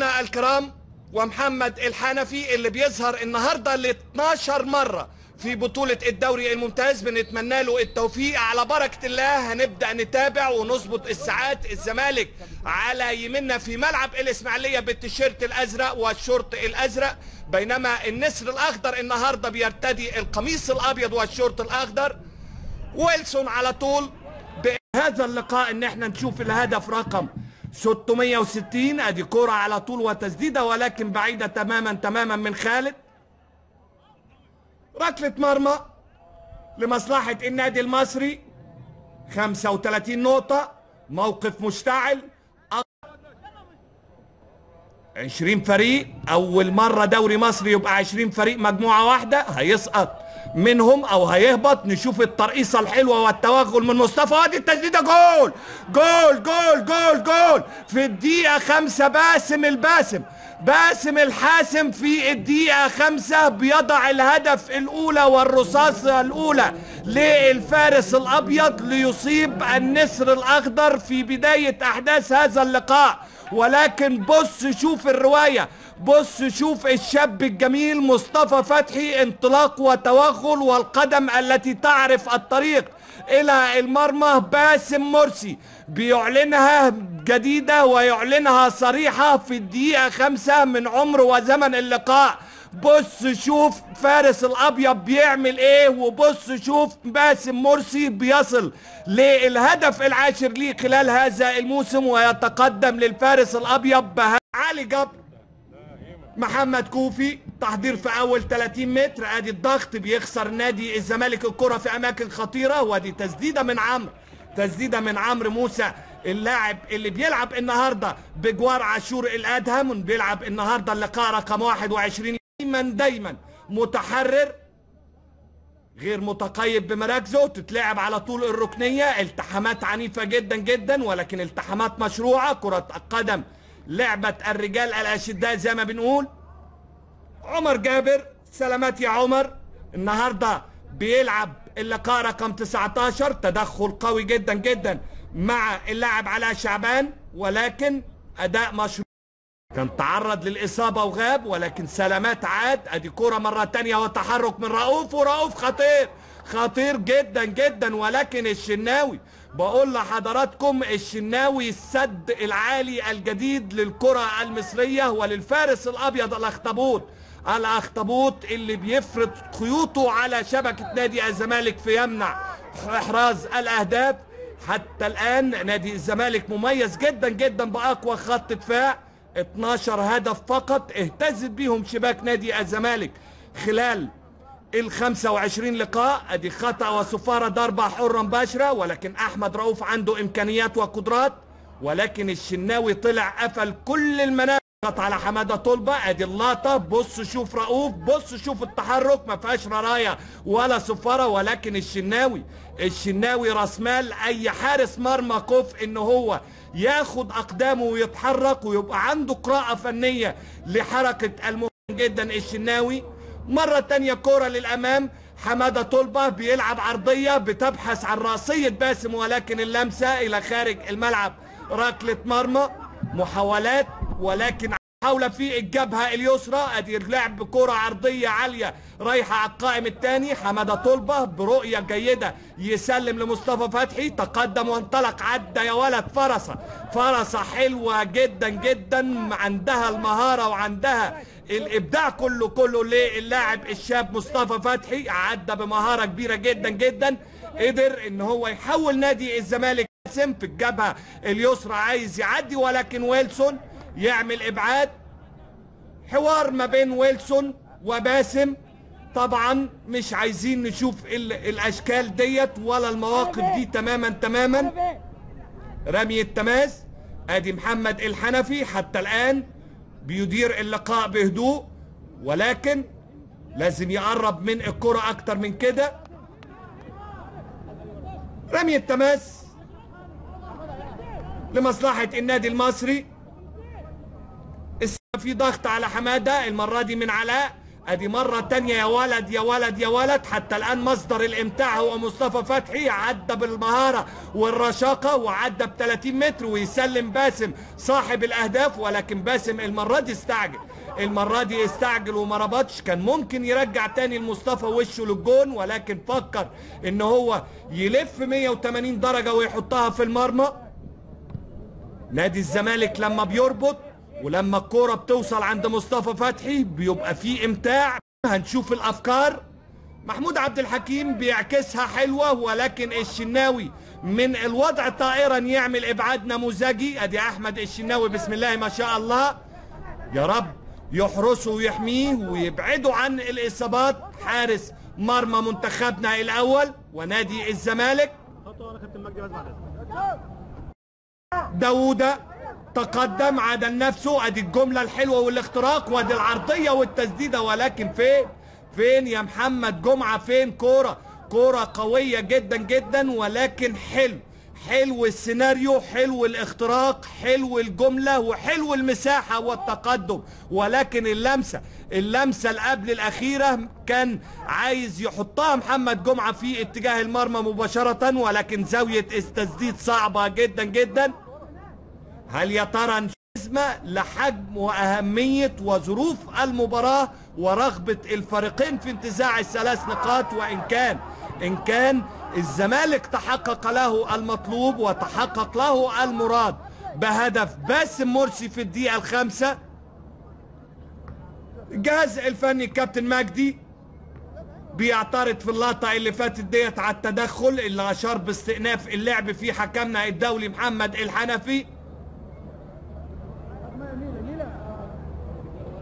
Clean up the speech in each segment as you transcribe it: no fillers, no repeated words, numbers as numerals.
الكرام ومحمد الحنفي اللي بيظهر النهارده ل 12 مرة في بطولة الدوري الممتاز، بنتمنى له التوفيق. على بركة الله هنبدأ نتابع ونظبط الساعات. الزمالك على يمنا في ملعب الإسماعيلية بالتيشيرت الأزرق والشورت الأزرق، بينما النسر الأخضر النهارده بيرتدي القميص الأبيض والشورت الأخضر. ويلسون على طول بهذا اللقاء ان احنا نشوف الهدف رقم 660. ادي كرة على طول وتسديدة ولكن بعيدة تماما تماما من خالد. ركلة مرمى لمصلحة النادي المصري. 35 نقطة، موقف مشتعل. 20 فريق، أول مرة دوري مصري يبقى 20 فريق مجموعة واحدة، هيسقط منهم أو هيهبط. نشوف الترقيصة الحلوة والتوغل من مصطفى، وادي التسديدة، جول جول جول جول جول في الدقيقة 5. باسم الباسم، باسم الحاسم في الدقيقة 5 بيضع الهدف الأولى والرصاصة الأولى للفارس الأبيض ليصيب النسر الأخضر في بداية أحداث هذا اللقاء. ولكن بص شوف الرواية، بص شوف الشاب الجميل مصطفى فتحي، انطلاق وتوغل والقدم التي تعرف الطريق إلى المرمى. باسم مرسي بيعلنها جديدة ويعلنها صريحة في الدقيقة 5 من عمر وزمن اللقاء. بص شوف فارس الأبيض بيعمل ايه، وبص شوف باسم مرسي بيصل للهدف العاشر ليه خلال هذا الموسم ويتقدم للفارس الأبيض. علي جبر، محمد كوفي، تحضير في اول 30 متر. ادي الضغط، بيخسر نادي الزمالك الكرة في اماكن خطيرة، وادي تسديدة من عمرو، تسديدة من عمرو موسى اللاعب اللي بيلعب النهارده بجوار عاشور الادهم، بيلعب النهارده اللقاء رقم 21. دايما دايما متحرر غير متقيد بمراكزه، تتلعب على طول الركنيه. التحامات عنيفة جدا جدا ولكن التحامات مشروعه. كره القدم لعبه الرجال الاشداء زي ما بنقول. عمر جابر، سلامات يا عمر، النهارده بيلعب اللقاء رقم 19. تدخل قوي جدا جدا مع اللاعب علاء شعبان ولكن اداء مشروع. كان تعرض للإصابة وغاب ولكن سلامات عاد. ادي كرة مرة تانية وتحرك من رؤوف، ورؤوف خطير خطير جدا جدا ولكن الشناوي، بقول لحضراتكم الشناوي السد العالي الجديد للكرة المصرية وللفارس الأبيض الأخطبوط، الأخطبوط اللي بيفرض خيوطه على شبكة نادي الزمالك في يمنع إحراز الأهداف. حتى الآن نادي الزمالك مميز جدا جدا بأقوى خط دفاع، 12 هدف فقط اهتزت بيهم شباك نادي الزمالك خلال ال 25 لقاء. ادي خطأ وصفارة، ضربة حرة مباشرة ولكن احمد رؤوف عنده امكانيات وقدرات، ولكن الشناوي طلع قفل كل المنافذ على حمادة طلبة. ادي اللقطة، بص شوف رؤوف، بص شوف التحرك، ما فيهاش رايه ولا صفارة ولكن الشناوي، الشناوي راس مال اي حارس مرمى كفء ان هو ياخد اقدامه ويتحرك ويبقى عنده قراءة فنية لحركة المهم جدا الشناوي. مرة تانية كرة للامام، حمادة طلبة بيلعب عرضية بتبحث عن رأسية باسم ولكن اللمسة الى خارج الملعب، ركلة مرمى. محاولات ولكن حاولة في الجبهة اليسرى. ادي لعب كرة عرضية عالية رايحة على القائم الثاني. حمادة طلبة برؤية جيدة يسلم لمصطفى فتحي، تقدم وانطلق، عدى يا ولد، فرصة فرصة حلوة جدا جدا، عندها المهارة وعندها الإبداع كله كله للاعب الشاب مصطفى فتحي. عدى بمهارة كبيرة جدا جدا، قدر ان هو يحول نادي الزمالك في الجبهة اليسرى، عايز يعدي ولكن ويلسون يعمل ابعاد. حوار ما بين ويلسون وباسم، طبعا مش عايزين نشوف الاشكال ديت ولا المواقف دي تماما تماما. رمي التماس، ادي محمد الحنفي حتى الان بيدير اللقاء بهدوء ولكن لازم يقرب من الكرة اكتر من كده. رمي التماس لمصلحة النادي المصري. في ضغط على حمادة المرة دي من علاء. ادي مرة تانية يا ولد يا ولد يا ولد. حتى الآن مصدر الإمتاع هو مصطفى فتحي، عدى بالمهارة والرشاقة وعدى ب 30 متر ويسلم باسم صاحب الأهداف، ولكن باسم المرة دي استعجل، المرة دي استعجل وما ربطش. كان ممكن يرجع تاني لمصطفى وشه للجون، ولكن فكر ان هو يلف 180 درجة ويحطها في المرمى. نادي الزمالك لما بيربط ولما الكورة بتوصل عند مصطفى فتحي بيبقى فيه امتاع. هنشوف الافكار. محمود عبد الحكيم بيعكسها حلوة، ولكن الشناوي من الوضع طائرا يعمل ابعاد نموذجي. ادي احمد الشناوي بسم الله ما شاء الله، يا رب يحرسه ويحميه ويبعده عن الاصابات. حارس مرمى منتخبنا الاول ونادي الزمالك. داوودة تقدم عدل نفسه، ادي الجملة الحلوة والاختراق وادي العرضية والتسديده، ولكن فين فين يا محمد جمعه؟ فين؟ كورة كورة قوية جدا جدا، ولكن حلو حلو السيناريو، حلو الاختراق، حلو الجملة، وحلو المساحة والتقدم، ولكن اللمسة اللمسة اللي قبل الاخيرة كان عايز يحطها محمد جمعه في اتجاه المرمى مباشرة، ولكن زاوية التسديد صعبة جدا جدا. هل يا ترى نسمة لحجم وأهمية وظروف المباراة ورغبة الفريقين في انتزاع الثلاث نقاط؟ وإن كان الزمالك تحقق له المطلوب وتحقق له المراد بهدف باسم مرسي في الدقيقة 5. الجهاز الفني كابتن مجدي بيعترض في اللقطة اللي فاتت ديت على التدخل اللي أشار باستئناف اللعب فيه حكمنا الدولي محمد الحنفي.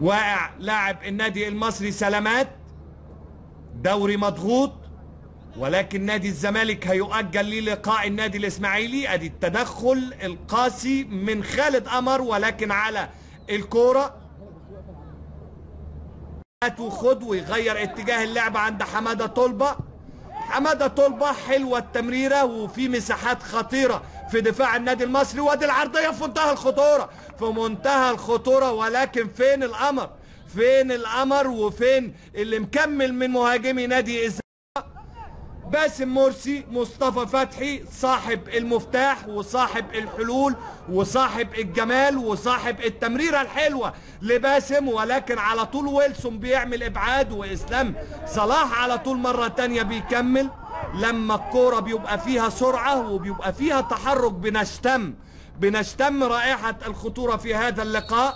واقع لاعب النادي المصري سلامات، دوري مضغوط، ولكن نادي الزمالك هيؤجل للقاء النادي الاسماعيلي. ادي التدخل القاسي من خالد قمر، ولكن على الكورة هات وخد، ويغير اتجاه اللعب عند حمادة طلبه. حمادة طلبه حلوة التمريره وفي مساحات خطيرة في دفاع النادي المصري، وادي العرضية في منتهى الخطورة، في منتهى الخطورة، ولكن فين القمر؟ فين القمر وفين اللي مكمل من مهاجمي نادي الزمالك؟ باسم مرسي، مصطفى فتحي صاحب المفتاح وصاحب الحلول وصاحب الجمال وصاحب التمريره الحلوة لباسم، ولكن على طول ويلسون بيعمل ابعاد، واسلام صلاح على طول مرة تانية بيكمل. لما الكورة بيبقى فيها سرعة وبيبقى فيها تحرك بنشتم رائحة الخطورة في هذا اللقاء،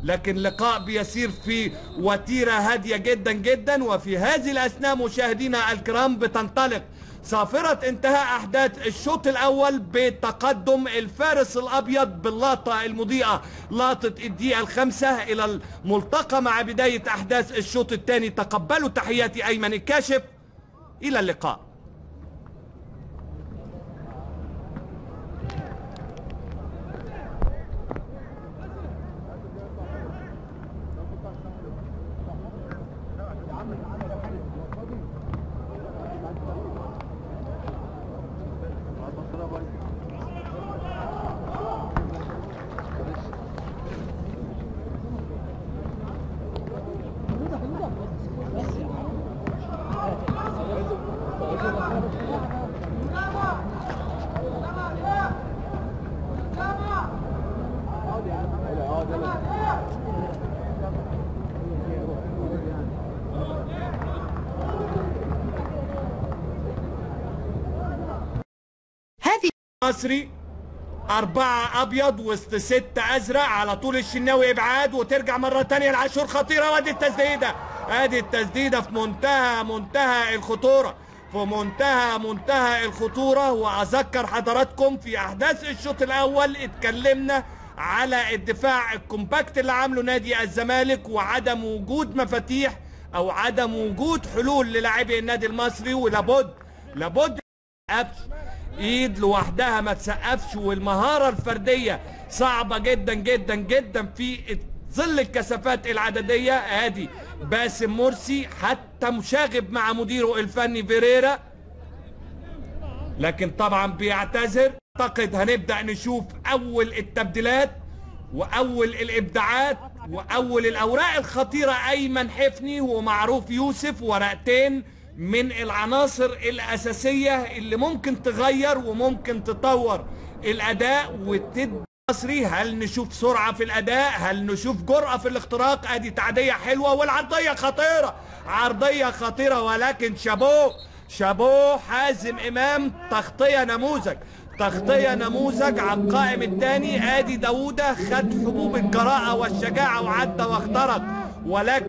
لكن لقاء بيسير في وتيرة هادية جدا جدا. وفي هذه الأثناء مشاهدينا الكرام بتنطلق صافرة انتهاء أحداث الشوط الأول بتقدم الفارس الأبيض باللقطة المضيئة، لقطة الدقيقة 5 إلى الملتقى مع بداية أحداث الشوط الثاني. تقبلوا تحياتي أيمن الكاشف، إلى اللقاء. مصري 4 أبيض وسط 6 أزرق، على طول الشناوي إبعاد، وترجع مرة تانية العاشور خطيرة، وادي التسديدة، ادي التسديدة في منتهى الخطورة، في منتهى الخطورة. وأذكر حضراتكم في أحداث الشوط الأول اتكلمنا على الدفاع الكومباكت اللي عامله نادي الزمالك وعدم وجود مفاتيح أو عدم وجود حلول للاعبي النادي المصري، ولابد لابد ايد لوحدها ما تسقفش، والمهارة الفردية صعبة جدا جدا جدا في ظل الكثافات العددية. ادي باسم مرسي حتى مشاغب مع مديره الفني فيريرا، لكن طبعا بيعتذر. اعتقد هنبدأ نشوف اول التبديلات، واول الابداعات واول الاوراق الخطيرة ايمن حفني ومعروف يوسف، ورقتين من العناصر الاساسية اللي ممكن تغير وممكن تطور الاداء وتدي مصري. هل نشوف سرعة في الاداء؟ هل نشوف جرأه في الاختراق؟ ادي تعديه حلوة والعرضيه خطيرة، عرضية خطيرة، ولكن شابوه شابوه حازم امام، تغطيه نموذج، تغطيه نموذج على القائم الثاني. ادي داوودة خد حبوب الجراءة والشجاعة وعدى واخترق، ولكن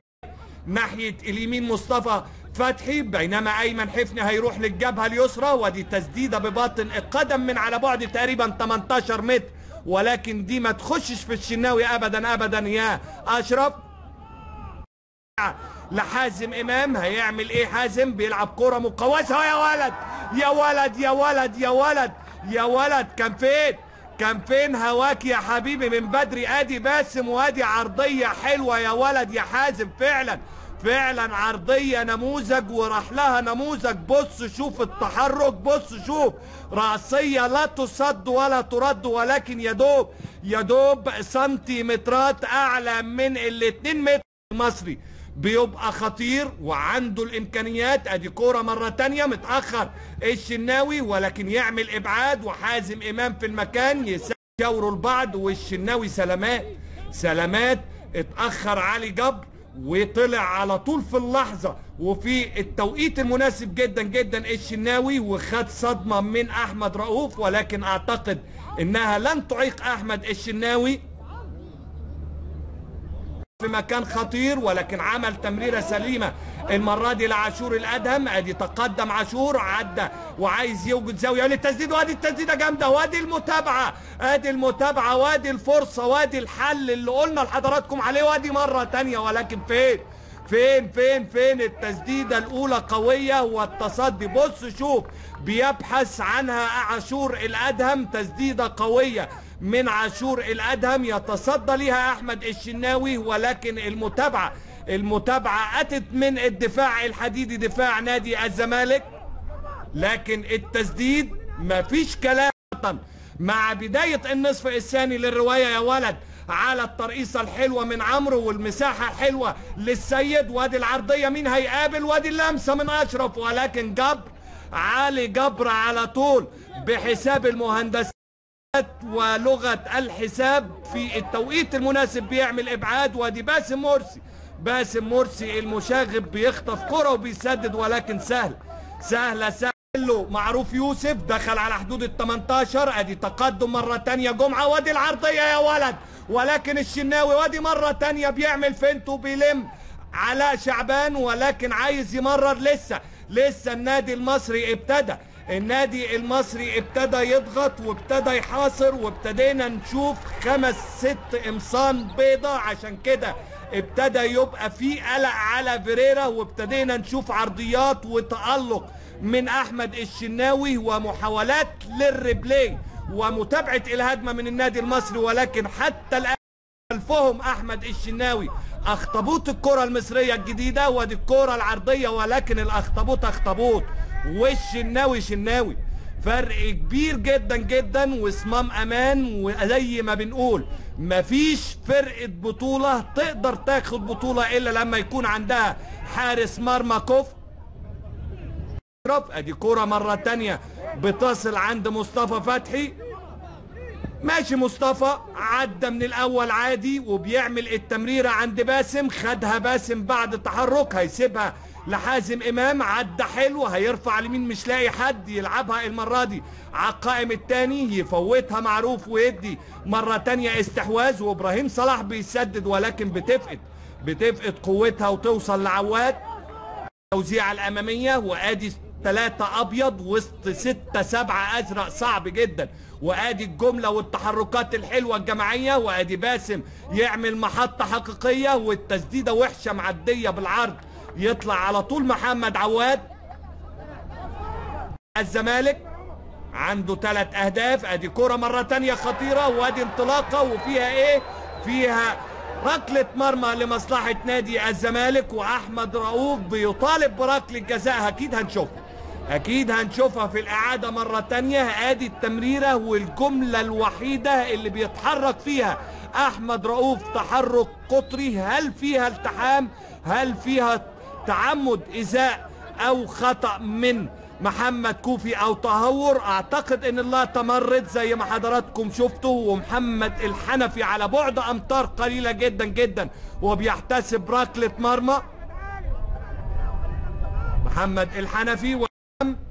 ناحية اليمين مصطفى فتحي، بينما ايمن حفني هيروح للجبهه اليسرى، ودي تسديده بباطن القدم من على بعد تقريبا 18 متر، ولكن دي ما تخشش في الشناوي ابدا ابدا يا اشرف. لحازم امام، هيعمل ايه حازم؟ بيلعب كرة مقوسة، يا ولد يا ولد يا ولد يا ولد يا ولد، كان فين؟ كان فين هواك يا حبيبي من بدري؟ ادي باسم وادي عرضية حلوة يا ولد يا حازم، فعلا فعلا عرضية نموذج وراح لها نموذج. بص شوف التحرك، بص شوف رأسية لا تصد ولا ترد، ولكن يدوب يدوب سنتيمترات اعلى من ال2 متر. المصري بيبقى خطير وعنده الامكانيات. ادي كورة مرة تانية متاخر الشناوي، ولكن يعمل ابعاد، وحازم امام في المكان يشاوروا لبعض، والشناوي سلامات سلامات. اتاخر علي جبر وطلع على طول في اللحظة وفي التوقيت المناسب جدا جدا الشناوي، وخد صدمة من احمد رؤوف، ولكن اعتقد انها لن تعيق احمد الشناوي في مكان خطير، ولكن عمل تمريره سليمة المرة دي لعاشور الادهم. ادي تقدم عاشور، عدى وعايز يوجد زاوية للتسديد، وادي التسديده جامدة، وادي المتابعة، ادي المتابعة، وادي الفرصة، وادي الحل اللي قلنا لحضراتكم عليه، وادي مرة ثانية، ولكن فين فين فين فين التسديده الاولى قوية والتصدي. بص شوف بيبحث عنها عاشور الادهم، تسديده قوية من عاشور الادهم يتصدى لها احمد الشناوي، ولكن المتابعة المتابعة اتت من الدفاع الحديدي دفاع نادي الزمالك، لكن التسديد مفيش كلام. مع بداية النصف الثاني للرواية يا ولد على الترقيصه الحلوة من عمرو والمساحة الحلوة للسيد، وادي العرضية مين هيقابل؟ وادي اللمسة من اشرف، ولكن جبر علي جبر على طول بحساب المهندسات ولغة الحساب في التوقيت المناسب بيعمل ابعاد. وادي باسم مرسي، باسم مرسي المشاغب بيخطف كره وبيسدد، ولكن سهل سهلة سهلة. معروف يوسف دخل على حدود ال 18، ادي تقدم مرة ثانية جمعه، وادي العرضية يا ولد، ولكن الشناوي، وادي مرة ثانية بيعمل feint وبيلم على شعبان، ولكن عايز يمرر لسه لسه. النادي المصري ابتدى، النادي المصري ابتدى يضغط وابتدى يحاصر، وابتدينا نشوف 5 6 قمصان بيضة، عشان كده ابتدى يبقى في قلق على فيريرا، وابتدينا نشوف عرضيات وتألق من احمد الشناوي ومحاولات لل replay ومتابعة الهجمة من النادي المصري، ولكن حتى الان خلفهم احمد الشناوي. اخطبوط الكره المصرية الجديدة، وادي الكره العرضية، ولكن الاخطبوط اخطبوط والشناوي شناوي. فرق كبير جدا جدا وصمام امان، وزي ما بنقول مفيش فرقه بطوله تقدر تاخد بطوله الا لما يكون عندها حارس مرمى كفء. ادي كورة مرة تانية بتصل عند مصطفى فتحي، ماشي مصطفى عدى من الاول عادي وبيعمل التمريره عند باسم، خدها باسم بعد تحرك، هيسيبها لحازم امام، عدى حلو، هيرفع اليمين مش لاقي حد، يلعبها المرة دي على القائم الثاني، يفوتها معروف ويدي مرة ثانية استحواذ، وابراهيم صلاح بيسدد، ولكن بتفقد قوتها وتوصل لعواد. توزيعه الامامية، وادي 3 ابيض وسط 6 7 ازرق، صعب جدا. وادي الجملة والتحركات الحلوة الجماعية، وادي باسم يعمل محطة حقيقية، والتسديده وحشة معدية بالعرض، يطلع على طول محمد عواد. الزمالك عنده 3 اهداف. ادي كره مرة ثانية خطيرة، وادي انطلاقة وفيها ايه؟ فيها ركلة مرمى لمصلحة نادي الزمالك، واحمد رؤوف بيطالب بركله جزاء، اكيد هنشوفها، اكيد هنشوفها في الاعادة مرة ثانية. ادي التمريره والجملة الوحيدة اللي بيتحرك فيها احمد رؤوف تحرك قطري، هل فيها التحام؟ هل فيها تعمد ايذاء او خطأ من محمد كوفي او تهور؟ اعتقد ان اللقطة مرت زي ما حضراتكم شفتوا، ومحمد الحنفي على بعد امتار قليله جدا جدا وبيحتسب ركلة مرمى. محمد الحنفي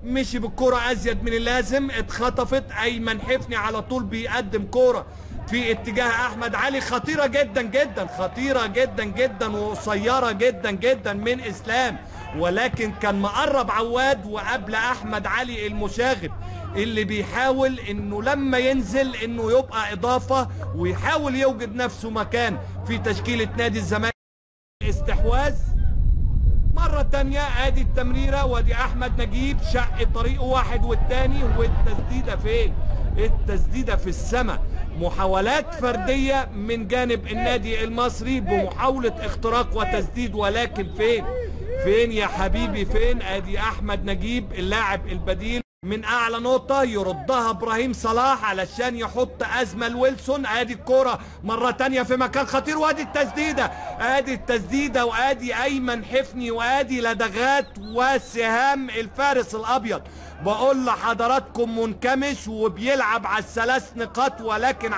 مشي بالكرة ازيد من اللازم، اتخطفت. ايمن حفني على طول بيقدم كرة في اتجاه احمد علي، خطيرة جدا جدا، خطيرة جدا جدا وقصيره جدا جدا من اسلام، ولكن كان مقرب عواد وقبل احمد علي المشاغب اللي بيحاول انه لما ينزل انه يبقى اضافه ويحاول يوجد نفسه مكان في تشكيله نادي الزمالك. استحواذ مرة تانية، ادي التمريرة وادي احمد نجيب شق طريقه واحد والتاني، والتسديدة فين؟ التسديدة في السماء. محاولات فردية من جانب النادي المصري بمحاولة اختراق وتسديد، ولكن فين؟ فين يا حبيبي فين؟ ادي احمد نجيب اللاعب البديل من اعلى نقطة يردها ابراهيم صلاح علشان يحط ازمة لويلسون. ادي الكرة مرة تانية في مكان خطير، وادي التسديدة، ادي التسديدة، وادي ايمن حفني، وادي لدغات وسهام الفارس الابيض. بقول لحضراتكم منكمش وبيلعب على الثلاث نقاط، ولكن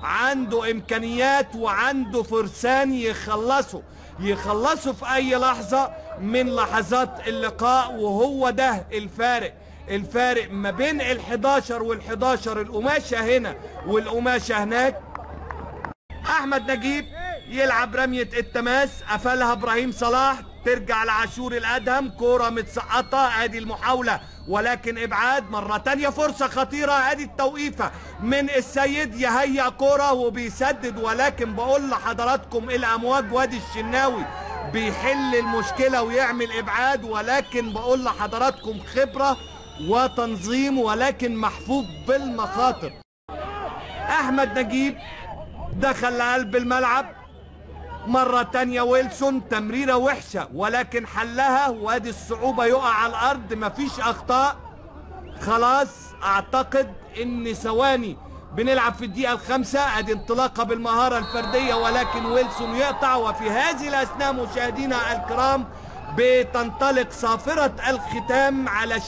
عنده امكانيات وعنده فرسان يخلصوا في اي لحظة من لحظات اللقاء، وهو ده الفارق، الفارق ما بين ال11 وال11، القماشة هنا والقماشة هناك. احمد نجيب يلعب رمية التماس، قفلها ابراهيم صلاح، ترجع لعاشور الادهم، كورة متسقطة، ادي المحاولة ولكن ابعاد. مرة تانية فرصة خطيرة، ادي التوقيفة من السيد، يهيأ كورة وبيسدد، ولكن بقول لحضراتكم الامواج وادي الشناوي بيحل المشكلة ويعمل ابعاد، ولكن بقول لحضراتكم خبرة وتنظيم ولكن محفوف بالمخاطر. احمد نجيب دخل لقلب الملعب مرة تانية، ويلسون تمريرة وحشة ولكن حلها، وادي الصعوبة يقع على الارض، مفيش اخطاء خلاص. اعتقد ان ثواني بنلعب في الدقيقة 5، ادي انطلاقة بالمهارة الفردية ولكن ويلسون يقطع. وفي هذه الاثناء مشاهدينا الكرام بتنطلق صافرة الختام على